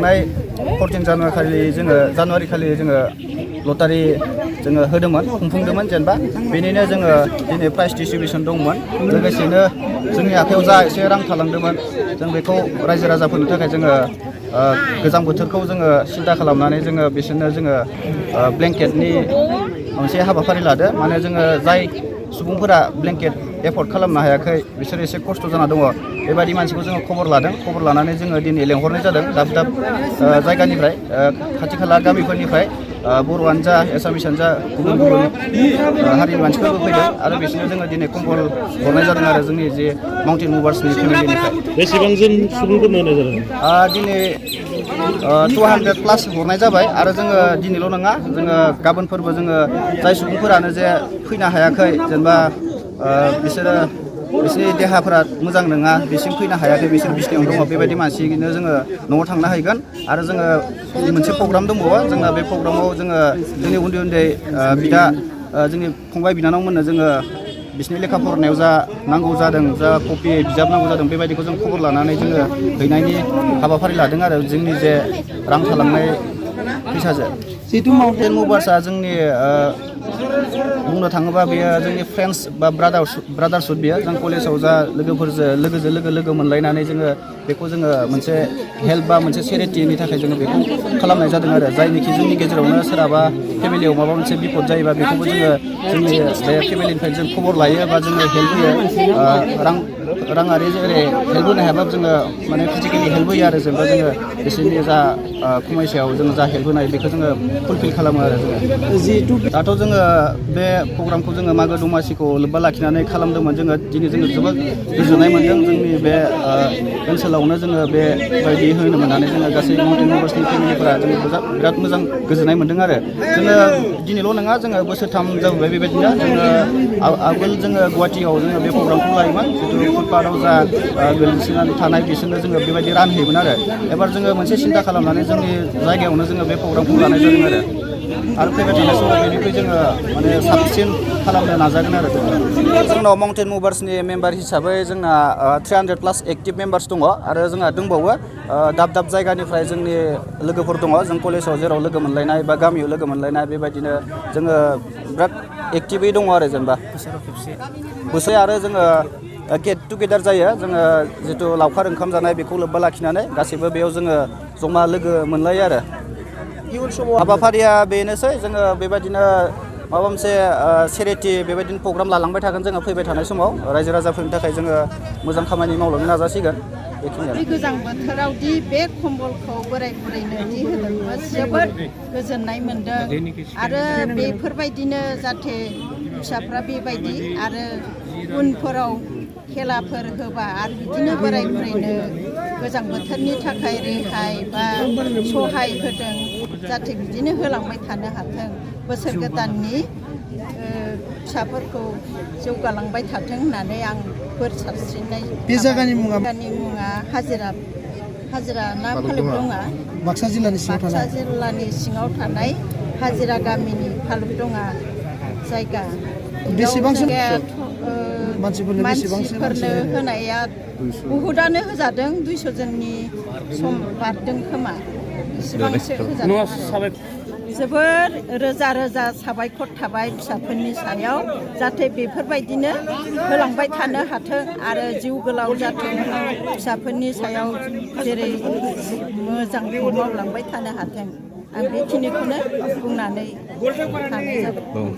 थांनाय 14 जानुवारि खालि जोङो लटारि जोङो होदोंमोन खुंफुंदोंमोन जेनेबा बेनिनो जोङो दिनै प्राइज डिस्ट्रिबिउसन दंमोन लोगोसेनो जोंनि आखायाव जा एसे रां थालांदोंमोन जों बेखौ रायजो राजाफोरनि थाखाय जोङो गोजां बोथोरखौ जोङो सिन्था खालामनानै जोङो बिसोरनो जोङो ब्लेंकेटनि मोनसे हाबाफारि लादो माने जोङो जाय सुबुंफोरा ब्लेंकेट एफर्ड खालामनो हायाखै बिसोर एसे खस्थ' जाना दङ बेबायदि मानसिखौ जोङो खबर लानानै जोङो दिनै लेंहरनाय जादों दाब दाब जायगानिफ्राय खाथि खाला गामिफोरनिफ्राय बर'आनो जा एसामिसानो जा गुबुन गुबुन हारिनि मानसिफोरबो फैदों आरो बिसोरनो जोङो दिनै कम्बल हरनाय जादों आरो जोंनि जे माउन्टेन मुभार्सनि फेमिलिनिफ्राय बेसेबां जन सुबुंफोरनो होनाय जादों दिनै 200 प्लास हरनाय जाबाय आरो जोङो दिनैल' नङा जोङो गाबोनफोरबो जोङो जाय सुबुंफोरानो जे फैनो हायाखै जेनेबा बिसोरनि देहाफोरा मोजां नङा बिसिम फैनो हायाखै बिसोर बिसिनायाव दङ बेबायदि मानसिनो जोङो न'आव थांनो हागोन आरो जोङो मोनसे प्रग्राम दंबावो जोंना बे प्रग्रामाव जोङो जोंनि उन्दै बिदा जोंनि फंबाय बिनानावमोननो जोङो बिसिनि लेखा फरायनायाव जा नांगौ जादों जा कपि बिजाब नांगौ जादों बेबायदिखौ जों खबर लानानै जोङो हैनायनि हाबाफारि लादों आरो जोंनि जे रां थालांनाय फैसाजों जिहेतु माउन्टेन मुभार्सआ जोंनि बुंनो थाङोबा बेयो जोंनि फ्रेन्ड्स बा ब्रादारसुड बेयो जों कलेजाव जा लोगोजों लोगो मोनलायनानै जोङो बेखौ जोङो मोनसे हेल्प बा मोनसे चेरिटिनि थाखाय जोङो बेखौ खालामनाय जादों आरो जायनिखि जोंनि गेजेरावनो सोरहाबा फेमिलियाव माबा मोनसे बिपद जायोबा बेखौबो जोङो जोंनि बे फेमिलिनिफ्राय जों खबर लायो बा जोङो हेल्प होयो राङारि जेरै हेल्प होनो हायाबाबो जोङो माने फिजिकेलि हेल्प होयो आरो जेनेबा जोङो बिसोरनि जा खमायसायाव जों जा हेल्प होनाय बेखौ जोङो फुलफिल खालामो आरो जोङो जिहेतु दाथ' जोङो बे प्रग्रामखौ जोङो मागो दमासिखौ लोब्बा लाखिनानै खालामदोंमोन जोङो दिनै जोङो जोबोद गोजोननाय मोन्दों जोंनि बे ओनसोलावनो जोङो बेबायदि होनो मोननानै जोङो गासै माउन्टेन मुभार्सनि फेमिलिफोरा जोङो बिराद मोजां गोजोननाय मोन्दों आरो जोङो दिनैल' नङा जोङो बोसोरथाम जाबोबाय बेबायदिनो जोङो आगोल जोङो गुवाहाटियाव जोङो बे प्रग्रामखौ लायोमोन जितु फुटपाथाव जा गोलैसोनानै थानाय बिसोरनो जोङो बेबायदि रानहैयोमोन आरो एबार जोङो मोनसे सिन्था खालामनानै जोंनि जायगायावनो जोङो बे प्रग्रामखौ लानाय जादों आरो फैबाय थानाय समाव बेनिख्रुइ जोङो माने साबसिन खालामनो नाजागोन आरो जोंनाव माउन्टेन मुभार्सनि मेम्बार हिसाबै जोंना 300 प्लास एक्टिभ मेम्बार्स दङ आरो जोंहा दंबावो दाब दाब जायगानिफ्राय जोंनि लोगोफोर दङ जों कलेजाव जेराव लोगो मोनलायनाय बा गामियाव लोगो मोनलायनाय बेबायदिनो जोङो बिराद एक्टिभै दङ आरो जेनेबा बोसोरे आरो जोङो गेट टुगेदार जायो जोङो जितु लावखार ओंखाम जानाय बेखौ लोब्बा लाखिनानै गासैबो बेयाव जोङो जमा लोगो मोनलायो आरो इयुन समाव हाबाफारिया बेनोसै जोङो बेबायदिनो माबा मोनसे चेरिटि बेबायदिनो प्रग्राम लालांबाय थागोन जोङो फैबाय थानाय समाव रायजो राजाफोरनि थाखाय जोङो मोजां खामानि मावलांनो नाजासिगोन बेखिनियानो गोजां बोथोराव दि बे कम्बलखौ बोराय बुरैनो दि होदोंमोन जोबोद गोजोननाय मोन्दों आरो बेफोरबायदिनो जाहाथे फिसाफ्रा बेबायदि आरो उनफोराव खेलाफोर होबा आरो बिदिनो बोराय बुरैनो गोजां बोथोरनि थाखाय रेहाय बा सहाय होदों जाहाथे बिदिनो होलांबाय थानो हाथों बोसोर गोदाननि फिसाफोरखौ जौगालांबाय थाथों होननानै आं बोर सारस्रिनाय बे जायगानि मुङा हाजिरा ना फालुफदङा बाक्सा जिल्लानि सिङाव थानाय हाजिरा गामिनि फालुफदङा जायगा बेसेबांसो मानसिफोरनो होनाया बहुदानो होजादों 200 जननि सम बारदों खोमा इसेबांसो होजादों जोबोर रोजा रोजा साबायखर थाबाय फिसाफोरनि सायाव जाहाथे बेफोरबायदिनो होलांबाय थानो हाथों आरो जिउ गोलाव जाथों फिसाफोरनि सायाव जेरै मोजांखौ मावलांबाय थानो हाथों आं बेखिनिखौनो बुंनानै थानाय जाबाय।